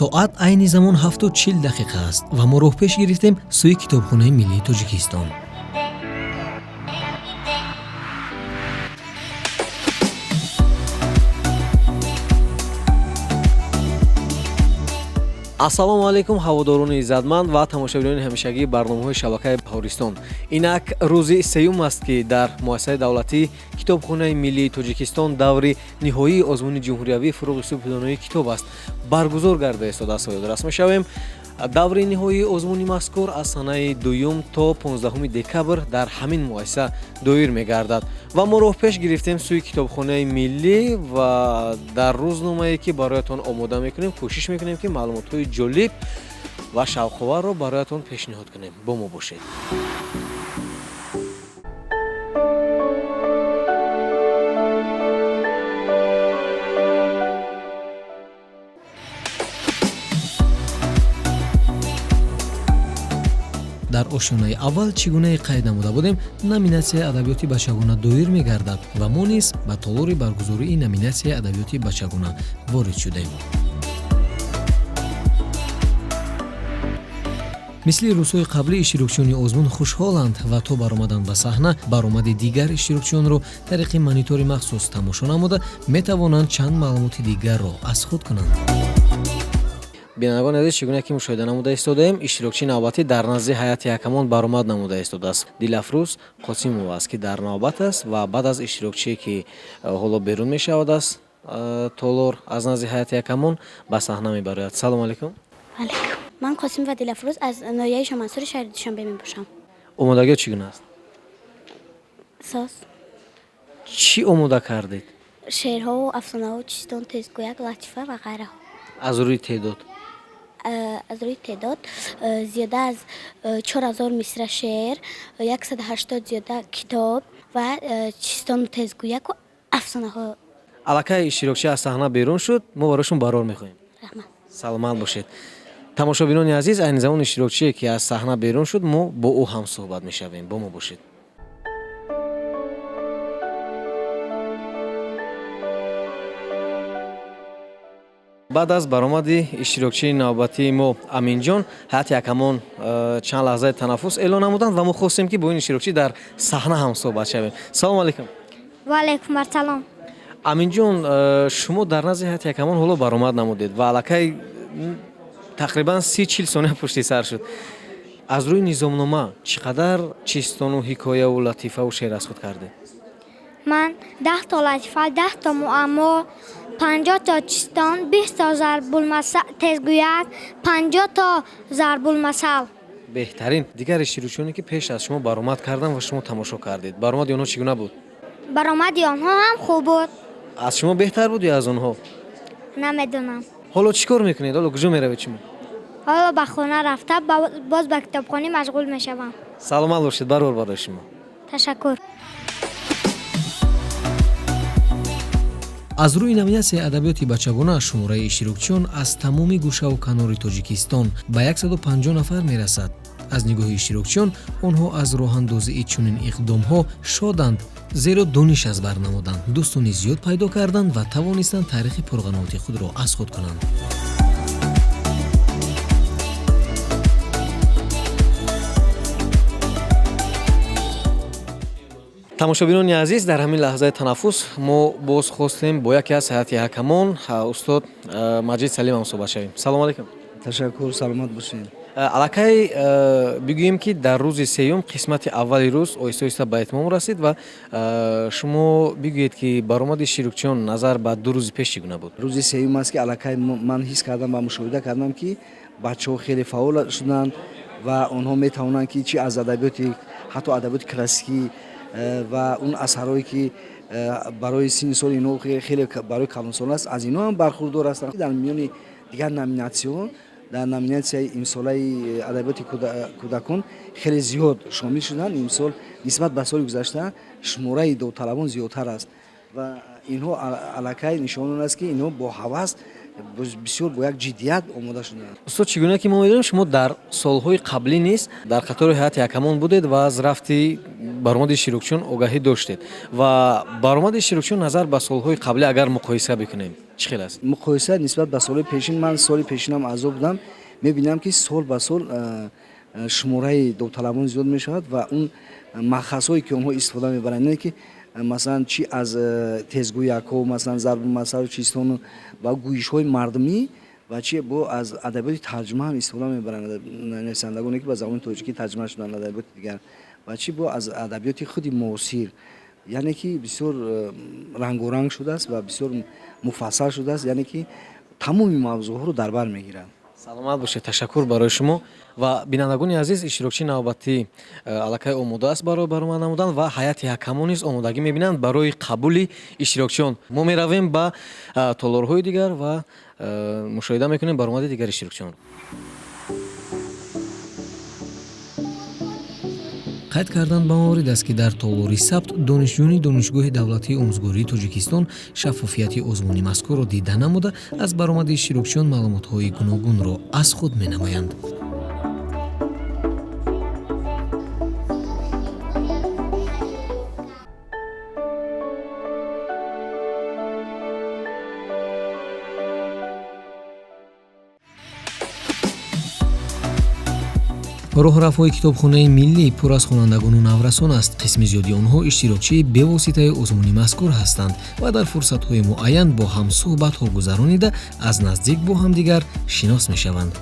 Соат айни замон 7:40 аст ва мо роҳ пеш гирифтем сӯи Китобхонаи миллии Тоҷикистон. Ассалому алайкум, ҳаводорони иззатманд ва тамошобинони ҳамешагии барномаҳои шабакаи Баҳористон. Инак рӯзи сеюм аст, ки дар муассисаи давлатии Китобхонаи миллии Тоҷикистон даври ниҳоии озмуни ҷумҳуриявии «Фурӯғи субҳи донои китоб аст» баргузор гарда истодааст. Ёдрас мешавем, даври ниҳоии озмуни мазкур аз санаи 2 то 15 декабр дар ҳамин муассиса доир мегардад ва мо роҳ пеш гирифтем сӯи Китобхонаи миллӣ ва дар рӯзномае, ки бароятон омода мекунем, кӯшиш мекунем, ки маълумотҳои ҷолиб ва шавқоварро бароятон пешниҳод кунем. Бо мо бошед. Дар ошёнаи аввал, чӣ гунае қайд намуда будем, номинатсияи адабиёти бачагона доир мегардад ва мо низ ба толори баргузории номинатсияи адабиёти бачагона ворид шудем. Мисли рӯзҳои қаблӣ, иштирокчиёни озмун хушҳоланд ва то баромадан ба саҳна баромади дигар иштирокчиёнро тариқи монитори махсус тамошо намуда метавонанд чанд маълумоти дигарро аз худ кунанд. Бинандагони азиз, чӣ гуна ки мушоҳида намуда истодаем, иштирокчии навбатӣ дар назди ҳайати ҳакамон баромад намуда истодааст. Дилафрӯз Қосимова аст, ки дар навбат аст ва баъд аз иштирокчие, ки ҳоло берун мешавад аз толор, аз назди ҳайати ҳакамон ба саҳна мебарояд. Салому алайкум. Алайкум. Ман Қосимова Дилафрӯз аз ноҳияи Шомансури шаҳри Душанбе мебошам. Омодагиҳо чӣ гуна аст? Соз. Чӣ омода кардед? Шеърҳову афсонаҳо, чистон, тезгӯяк, латифа ва ғайраҳо. Аз рӯи теъдод? Аз рӯи теъдод зиёда аз 4000 мисра шеър, 180 зиёда китоб ва чистону тезгӯяку афсонаҳо. Аллакай иштирокчӣ аз саҳна берун шуд, мо барои шумо барор мехоҳем. Раҳмат. Саломат бошед. Тамошобинони азиз, айни замон иштирокчие, ки аз саҳна берун шуд, мо бо ӯ ҳам суҳбат мешавем. Бо мо бошед. Баъд аз баромади иштирокчии навбатии мо Аминҷон, ҳайати ҳакамон чанд лаҳзаи танаффус эълон намуданд ва мо хостем, ки бо ин иштирокчӣ дар саҳна ҳам суҳбат шавем. Салому алайкум. Ва алайкум ассалом. Аминҷон, шумо дар назди ҳайати ҳакамон ҳоло баромад намудед ва аллакай тақрибан 30-40 сония пушти сар шуд. Аз рӯи низомнома чӣ қадар чистону ҳикояву латифаву шеър аз худ кардед? Ман 10 то латифа, 10 то муаммо, 50 то чистон, 20 то зарбулмасал, тезгӯяк, 50 то зарбулмасал. Беҳтарин. Дигар иштирокчиёне, ки пеш аз шумо баромад карданд ва шумо тамошо кардед, баромади онҳо чӣ гуна буд? Баромади онҳо ҳам хуб буд. Аз шумо беҳтар буд ё аз онҳо? Намедонам. Ҳоло чӣ кор мекунед? Ҳоло куҷо меравед шумо? Ҳоло ба хона рафта, боз ба китобхонӣ машғул мешавам. Саломат бошед, барор барои шумо. Ташаккур. Аз рӯи номинатсияи адабиёти бачагона шумораи иштирокчиён аз тамоми гӯшаву канори Тоҷикистон ба 150 нафар мерасад. Аз нигоҳи иштирокчиён, онҳо аз роҳандозии чунин иқдомҳо шоданд, зеро дониш аз бар намуданд, дӯстони зиёд пайдо карданд ва тавонистанд таърихи пурғановати худро аз худ кунанд. Тамошобинони азиз, дар ҳамин лаҳзаи танаффус мо боз хостем бо яке аз ҳайати ҳакамон, устод Маҷид Салим, ҳам суҳбат шавем. Салому алайкум. Ташаккур, саломат бошед. Аллакай бигӯем, ки дар рӯзи сеюм қисмати аввали рӯз оҳиста оҳиста ба итмом расид ва шумо бигӯед, ки баромади иштирокчиён назар ба 2 рӯзи пеш чӣ гуна буд? Рӯзи сеюм аст, ки аллакай ман ҳис кардам ва мушоҳида кардам, ки бачаҳо хеле фаъол шуданд ва онҳо метавонанд, ки чи аз адабиёти, ҳатто адабиёти классикӣ ва он асарҳое, ки барои синни соли инҳо хеле барои калонсол аст, аз инҳо ҳам бархурдор ҳастанд. Дар миёни дигар номинатсияҳо, дар номинатсияи имсолаи адабиёти кӯдакон хеле зиёд шомил шуданд. Имсол нисбат ба соли гузашта шумораи довталабон зиёдтар аст ва инҳо аллакай нишон он аст, ки инҳо бо ҳавас Бисёр бо як ҷиддият омода шуданд. Устод, чӣ гуна ки мо медонем, шумо дар солҳои қаблӣ низ дар қатори ҳайати ҳакамон будед ва аз рафти баромади иштирокчиён огаҳӣ доштед. Ва баромади иштирокчиён назар ба солҳои қаблӣ агар муқоиса бикунем, чӣ хел аст? Муқоиса нисбат ба солҳои пешин, ман соли пешинам аъзо будам, мебинам, ки сол ба сол шумораи довталабон зиёд мешавад ва он махазҳое, ки онҳо истифода мебаранд, ине ки масалан чи аз тезгӯякҳо, масалан зарбулмасалу чистону ва гӯйишҳои мардумӣ, ва чи бо аз адабиёти тарҷума ҳам истифода мебаранд, нависандагоне, ки ба забони тоҷикӣ тарҷума шуданд адабиёти дигар, ва чи бо аз адабиёти худи муосир, яъне ки бисёр рангоранг шудааст ва бисёр муфассал шудааст, яъне ки тамоми мавзӯъҳоро дар бар мегирад. Саломат бошед, ташаккур барои шумо. Ва бинандагони азиз, иштирокчии навбатӣ аллакай омода аст барои баромад намудан ва ҳайати ҳакамон низ омодагӣ мебинанд барои қабули иштирокчиён. Мо меравем ба толорҳои дигар ва мушоҳида мекунем баромади дигар иштирокчиёнро. Қайд кардан ба маврид аст, ки дар толори сабт донишҷӯёни Донишгоҳи давлатии омӯзгории Тоҷикистон шаффофияти озмуни мазкурро дида намуда, аз баромади иштирокчиён маълумотҳои гуногунро аз худ менамоянд. Роҳрафҳои китобхонаи миллӣ пур аз хонандагону наврасон аст. Қисми зиёди онҳо иштирокчии бевоситаи озмуни мазкур ҳастанд ва дар фурсатҳои муайян бо ҳам суҳбатҳо гузаронида, аз наздик бо ҳамдигар шинос мешаванд.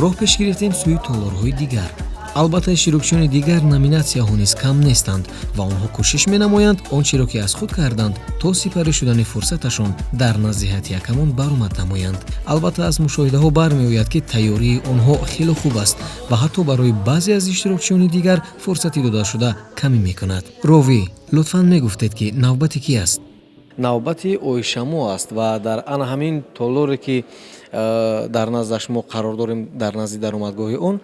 Роҳ пеш гирифтем сӯи толорҳои дигар. Албатта, иштирокчиёни дигар номинатсияҳо низ кам нестанд ва онҳо кӯшиш менамоянд он чиро, ки аз худ карданд, то сипарӣ шудани фурсаташон дар назди ҳайати ҳакамон баромад намоянд. Албатта, аз мушоҳидаҳо бармеояд, ки тайёрии онҳо хеле хуб аст ва ҳатто барои баъзе аз иштирокчиёни дигар фурсати додашуда камӣ мекунад. Ровӣ, лутфан мегуфтед, ки навбати кӣ аст? Навбати Оишамо аст ва дар ана ҳамин толоре, ки дар наздаш мо қарор дорем, дар назди даромадгоҳи он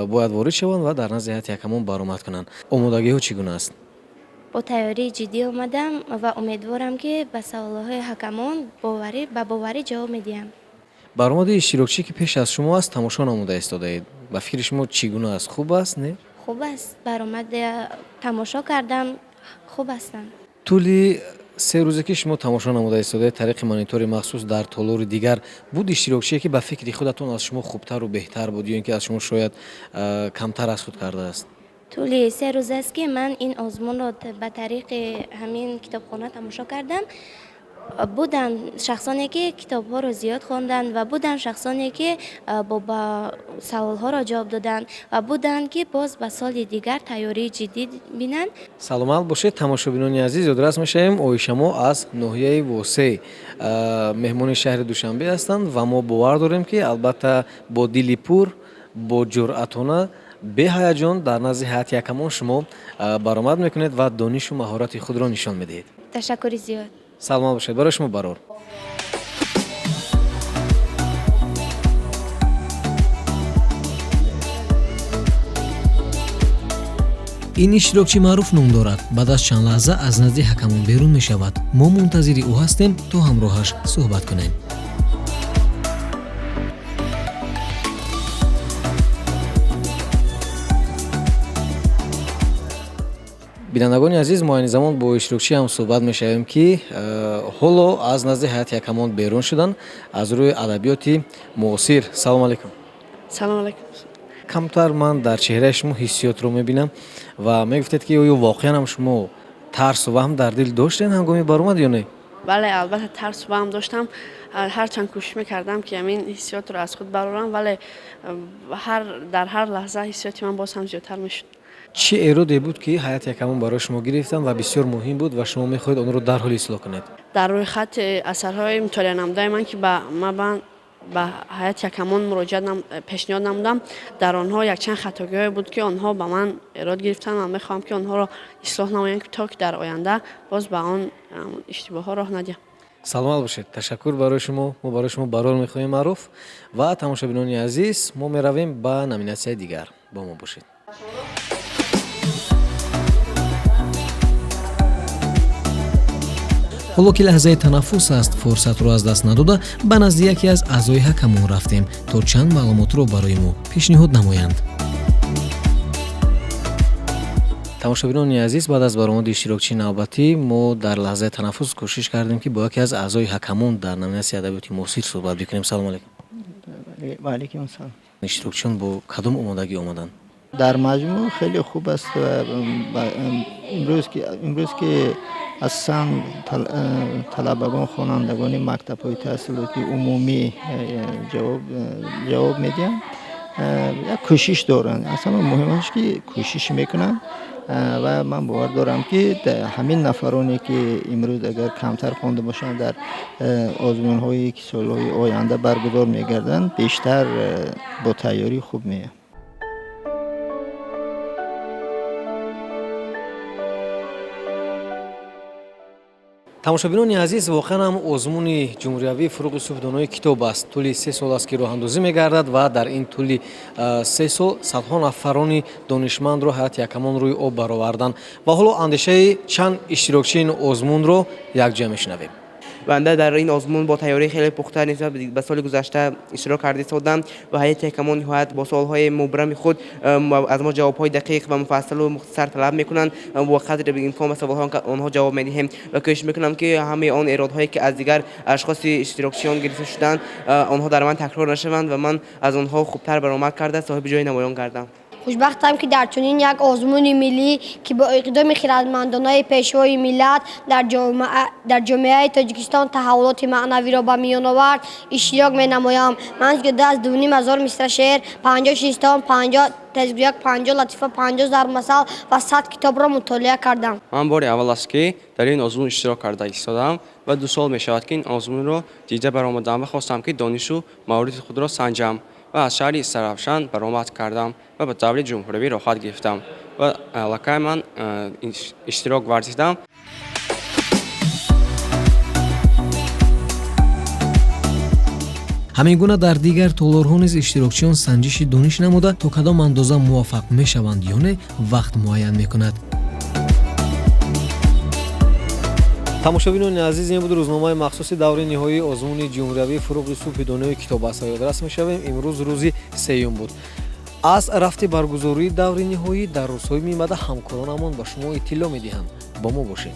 бояд ворид шаванд ва дар назди ҳайати ҳакамон баромад кунанд. Омодагиҳо чӣ гуна аст? Бо тайёрии ҷиддӣ омадам ва умедворам, ки ба саволҳои ҳакамон ба боварӣ ҷавоб медиҳам. Баромади иштирокчӣ, ки пеш аз шумо аст, тамошо намуда истодаед, ба фикри шумо чӣ гуна аст? Хуб аст, не? Хуб аст, баромад тамошо кардам, хуб ҳастанд. Тӯли 3 рӯзе, ки шумо тамошо намуда истодаед тариқи монитори махсус дар толори дигар, буд иштирокчие, ки ба фикри худатон аз шумо хубтару беҳтар буд ё ин ки аз шумо шояд камтар аз худ кардааст? Тӯли 3 рӯз аст, ки ман ин озмунро ба тариқи ҳамин китобхона тамошо кардам. Буданд шахсоне, ки китобҳоро зиёд хонданд, ва буданд шахсоне, ки бо саволҳоро ҷавоб доданд, ва буданд, ки боз ба соли дигар тайёрии ҷиддӣ бинанд. Саломат бошед. Тамошобинони азиз, ёдрас мешавем, Оишамо аз ноҳияи Восей меҳмони шаҳри Душанбе ҳастанд ва мо бовар дорем, ки албатта бо дили пур, бо ҷуръатона, беҳаяҷон дар назди ҳайати ҳакамон шумо баромад мекунед ва донишу маҳорати худро нишон медиҳед. Ташаккури зиёд. Саломат бошед, барои шумо барор. Ин иштирокчӣ Маъруф ном дорад. Баъд аз чанд лаҳза аз назди ҳакамон берун мешавад. Мо мунтазири ӯ ҳастем, то ҳамроҳаш суҳбат кунем. Бинандагони азиз, мо айни замон бо иштирокчӣ ҳам суҳбат мешавем, ки ҳоло аз назди ҳайати ҳакамон берун шуданд аз рӯи адабиёти муосир. Салом алайкум. Салом алайкум. Камтар ман дар чеҳраи шумо ҳиссиётро мебинам ва мегуфтед, ки оё воқеан ҳам шумо тарсу ваҳм дар дил доштед ҳангоми баромад ё не? Бале, албатта, тарсу ваҳм доштам. Ҳарчанд кӯшиш мекардам, ки ҳамин ҳиссиётро аз худ барорам, вале дар ҳар лаҳза ҳиссиёти ман боз ҳам зиёдтар мешуд. Чӣ эроде буд, ки ҳайати ҳакамон барои шумо гирифтанд ва бисёр муҳим буд ва шумо мехоҳед онро дарҳол ислоҳ кунед? Дар рӯйхати асарҳои мутолиа намудаи ман, ки ба ман ба ҳайати ҳакамон муроҷиат пешниҳод намудам, дар онҳо якчанд хатогиҳое буд, ки онҳо ба ман эрод гирифтанд ва мехоҳам, ки онҳоро ислоҳ намоям, то ки дар оянда боз ба он иштибоҳҳо роҳ надиҳам. Саломат бошед, ташаккур барои шумо. Мо барои шумо барор мехоҳем, Маъруф. Ва тамошобинони азиз, мо меравем ба номинатсияи дигар, бо мо бошед. Ҳоло ки лаҳзаи танаффус аст, фурсатро аз даст надода, ба назди яке аз аъзои ҳакамон рафтем, то чанд маълумотро барои мо пешниҳод намоянд. Тамошобинони азиз, баъд аз баромади иштирокчии навбатӣ мо дар лаҳзаи танаффус кӯшиш кардем, ки бо яке аз аъзои ҳакамон дар номинатсияи адабиёти муосир суҳбат бикунем. Салому алайкум. Ва алайкум ассалом. Иштирокчиён бо кадом омодагӣ омаданд? Дар маҷмӯъ хеле хуб аст ва имрӯз ки асосан талабагон, хонандагони мактабҳои таҳсилоти умумӣ ҷавоб медиҳанд, як кӯшиш доранд. Аслан муҳимаш ки кӯшиш мекунанд ва ман бовар дорам, ки ҳамин нафароне ки имрӯз агар камтар хонда бошанд, дар озмунҳое ки солҳои оянда баргузор мегарданд, бештар бо тайёрии хуб меоянд. Тамошобинони азиз, воқеан ҳам озмуни ҷумҳуриявии «Фурӯғи субҳи донои китоб» аст. Тӯли 3 сол аст, ки роҳандозӣ мегардад ва дар ин тӯли 3 сол садҳо нафарони донишмандро ҳайати ҳакамон рӯи об бароварданд ва ҳоло андешаи чанд иштирокчии ин озмунро якҷоя мешунавем. Банда дар ин озмун бо тайёрии хеле пухта нисбат ба соли гузашта иштирок карда истодам ва ҳайати ҳакамон ниҳоят бо суолҳои мубрами худ аз мо ҷавобҳои дақиқ ва муфассалу мухтасар талаб мекунанд. Бо қадри имкон ба саволҳо онҳо ҷавоб медиҳем ва кӯшиш мекунам, ки ҳамаи он эродҳое, ки аз дигар ашхоси иштирокчиён гирифта шуданд, онҳо дар ман такрор нашаванд ва ман аз онҳо хубтар баромад карда, соҳиби ҷои намоён гардам. Хушбахтам, ки дар чунин як озмуни миллӣ, ки бо иқдоми хирадмандонаи Пешвои миллат дар ҷомеаи Тоҷикистон таҳаввулоти маънавиро ба миён овард, иштирок менамоям. Ман зиёда аз 2500 мисра шеър, 50 шистон, 50 тезгӯяк, 50 латифа, 50 зарбмасал ва 100 китобро мутолиа кардам. Ман бори аввал аст, ки дар ин озмун иштирок карда истодам ва 2 сол мешавад, ки ин озмунро дида баромадам ва хостам, ки донишу маорифи худро санҷам ва аз шаҳри Истаравшан баромад кардам ва ба даври ҷумҳуриявӣ роҳхат гирифтам ва аллакай ман иштирок варзидам. Ҳамин гуна дар дигар толорҳо низ иштирокчиён санҷиши дониш намуда, то кадом андоза муваффақ мешаванд ё не, вақт муайян мекунад. Тамошобинони азиз, ин буд рӯзномаи махсуси даври ниҳоии озмуни ҷумҳуриявии «Фурӯғи субҳи донои китоб» аст. Ёдрас мешавем, имрӯз рӯзи сеюм буд. Аз рафти баргузории даври ниҳоӣ дар рӯзҳои минбаъда ҳамкоронамон ба шумо иттилоъ медиҳанд. Бо мо бошед.